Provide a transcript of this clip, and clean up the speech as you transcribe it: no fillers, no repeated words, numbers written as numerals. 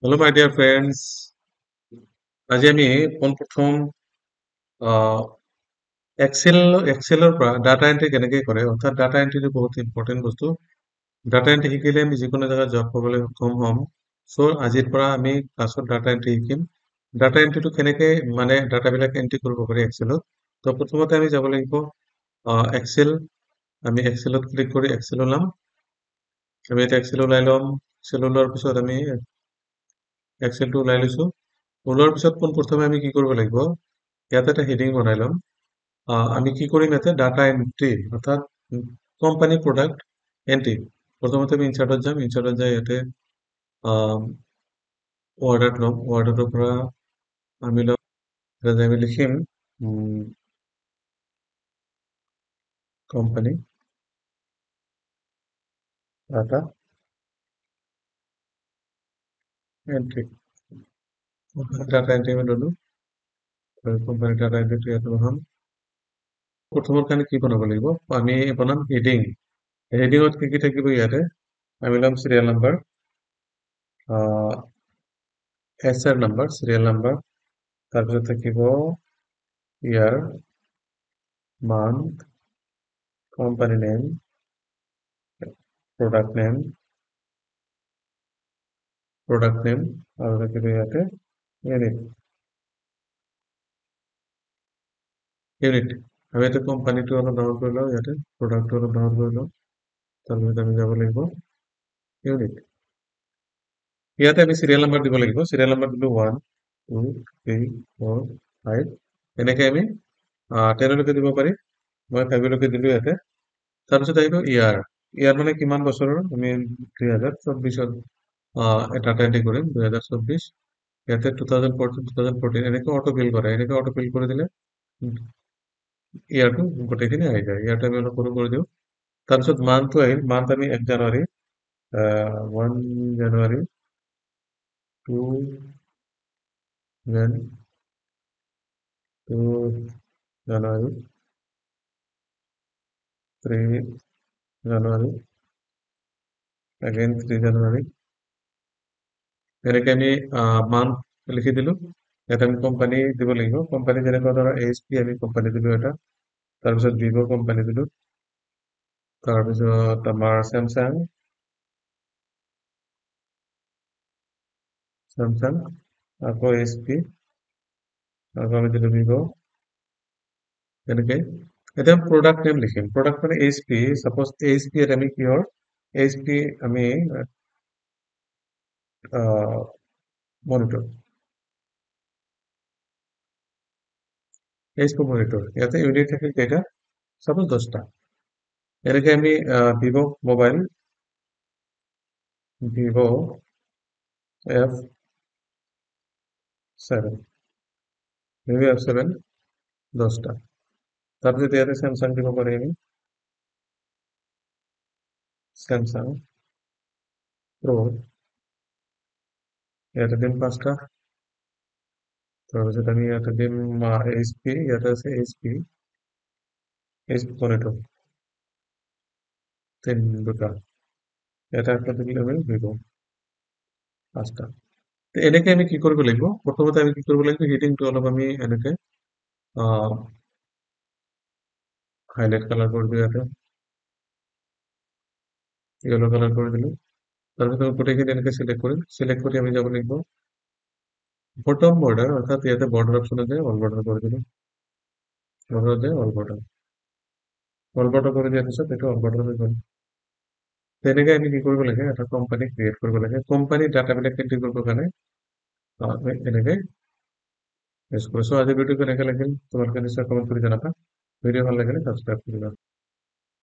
Hello' মাই dear friends, আজি আমি পোনপ্ৰথম এক্সেলৰ পৰা ডাটা এণ্ট্ৰি কেনেকৈ কৰে, অৰ্থাৎ ডাটা এণ্ট্ৰিটো বহুত ইম্পৰ্টেণ্ট বস্তু। ডাটা এণ্ট্ৰি শিকিলে আমি যিকোনো জেগাত জব পাবলৈ সক্ষম হ'ম। চ' আজিৰ পৰা আমি ক্লাছত ডাটা এণ্ট্ৰি শিকিম। ডাটা এণ্ট্ৰিটো কেনেকৈ মানে ডাটাবিলাক এণ্ট্ৰি কৰিব পাৰি এক্সেলত। তো প্ৰথমতে আমি যাব লাগিব এক্সেল। আমি এক্সেলত ক্লিক কৰি এক্সেল ওলাম। আমি এতিয়া এক্সেল ওলাই ল'ম। এক্সেল ওলোৱাৰ পিছত আমি এক্সেলটো ওলাই লৈছোঁ। ওলোৱাৰ পিছত পোনপ্ৰথমে আমি কি কৰিব লাগিব, ইয়াতে এটা হেডিং বনাই ল'ম। আমি কি কৰিম, ইয়াতে ডাটা এণ্ট্ৰি অৰ্থাৎ কোম্পানী প্ৰডাক্ট এণ্ট্ৰি। প্ৰথমতে আমি ইনচাৰ্টত যাম। ইনচাৰ্টত যাই ইয়াতে ৱাৰ্ডত ল'ম। ৱাৰ্ডৰ পৰা আমি ল'ম, আমি লিখিম company data entry. Data entry আমি ল'লো। কোম্পানী ডাটা এণ্ট্ৰিটো ইয়াতে বনাম। প্ৰথমৰ কাৰণে কি বনাব লাগিব, আমি বনাম হেডিং। হেডিঙত কি কি থাকিব, ইয়াতে আমি ল'ম serial number, S R number, serial number, তাৰপিছত থাকিব year, month, company name, product name, product name, আৰু থাকিব ইয়াতে ইউনিট। ইউনিট আমি ইয়াতে কোম্পানীটো অলপ ডাঙৰ কৰি লওঁ, ইয়াতে প্ৰডাক্টটো অলপ ডাঙৰ কৰি লওঁ। তাৰপিছত আমি যাব লাগিব ইউনিট। ইয়াতে আমি চিৰিয়েল নাম্বাৰ দিব লাগিব। চিৰিয়েল নাম্বাৰ দিলোঁ 1 2 3 4 5, এনেকৈ আমি 10লৈকে দিব পাৰি। মই 5লৈকে দিলোঁ ইয়াতে। তাৰপিছত আহিব ইয়াৰ। ইয়াৰ মানে কিমান বছৰৰ, আমি 2024ত ডাটা এণ্ট্ৰি কৰিম। 2024 ইয়াতে 2014, 2014 এনেকৈ অটো ফিল কৰে। এনেকৈ অটো ফিল কৰি দিলে ইয়াৰটো গোটেইখিনি আহি যায়। ইয়াৰটো আমি অলপ সৰু কৰি দিওঁ। তাৰপিছত মান্থটো আহিল। মান্থ আমি 1 জানুৱাৰী, 1 জানুৱাৰী, 2 জন, 2 জানুৱাৰী, 3 জানুৱাৰী, এগেইন 3 জানুৱাৰী, এনেকৈ আমি মান্থ লিখি দিলোঁ। ইয়াত আমি কোম্পানী দিব লাগিব। কোম্পানী যেনেকুৱা ধৰা এইচ পি আমি কোম্পানী দিলোঁ এটা, তাৰপিছত ভিভ' কোম্পানী দিলোঁ, তাৰপিছত আমাৰ চেমচাং, চেমচাং, আকৌ এইচ পি, আকৌ আমি দিলোঁ ভিভ', তেনেকৈ। এতিয়া আমি প্ৰডাক্ট নেম লিখিম। প্ৰডাক্ট মানে এইচ পি। চাপ'জ এইচ পি ইয়াত আমি কিহৰ এইচ পি আমি মনিটৰ, এইচ পি মনিটৰ। ইয়াতে ইউনিট থাকিল কেইটা, চাপ'জ 10টা। এনেকৈ আমি Vivo' mobile, Vivo' F 7, Vivo' F 7 10টা। তাৰপিছত ইয়াতে চেমচাং দিব পাৰি আমি, চেমচাং প্ৰ' ইয়াতে দিম 5টা। তাৰপিছত আমি ইয়াতে দিম এইচ পি, ইয়াতে আছে H P, H P monitor 3 2টা। ইয়াতে একটা দিলে আমি ভিভ' 5টা। এনেকৈ আমি কি কৰিব লাগিব, প্ৰথমতে আমি কি কৰিব লাগিব, হেডিংটো অলপ আমি এনেকৈ হাইলাইট কালাৰ কৰি দিওঁ, ইয়াতে য়েল্ল' কালাৰ কৰি দিলোঁ। তাৰপিছত আমি গোটেইখিনি এনেকৈ চিলেক্ট কৰিম। চিলেক্ট কৰি আমি যাব লাগিব বটম বৰ্ডাৰ, অৰ্থাৎ ইয়াতে বৰ্ডাৰ অপশ্যনত যাই অল বৰ্ডাৰ কৰি দিলোঁ। বৰ্ডাৰত যাই অল বৰ্ডাৰ, অল বৰ্ডাৰ কৰি দিয়াৰ পিছত এইটো অল বৰ্ডাৰ হৈ গ'ল। তেনেকৈ আমি কি কৰিব লাগে, এটা কোম্পানী ক্ৰিয়েট কৰিব লাগে। কোম্পানীৰ ডাটাবিলাক এণ্ট্ৰি কৰিবৰ কাৰণে আমি এনেকৈ ইউজ কৰোঁ। চ' আজিৰ ভিডিঅ' কেনেকৈ লাগিল তোমালোকে নিশ্চয় কমেণ্ট কৰি জনাবা। ভিডিঅ' ভাল লাগিলে ছাবস্ক্ৰাইব কৰিবা।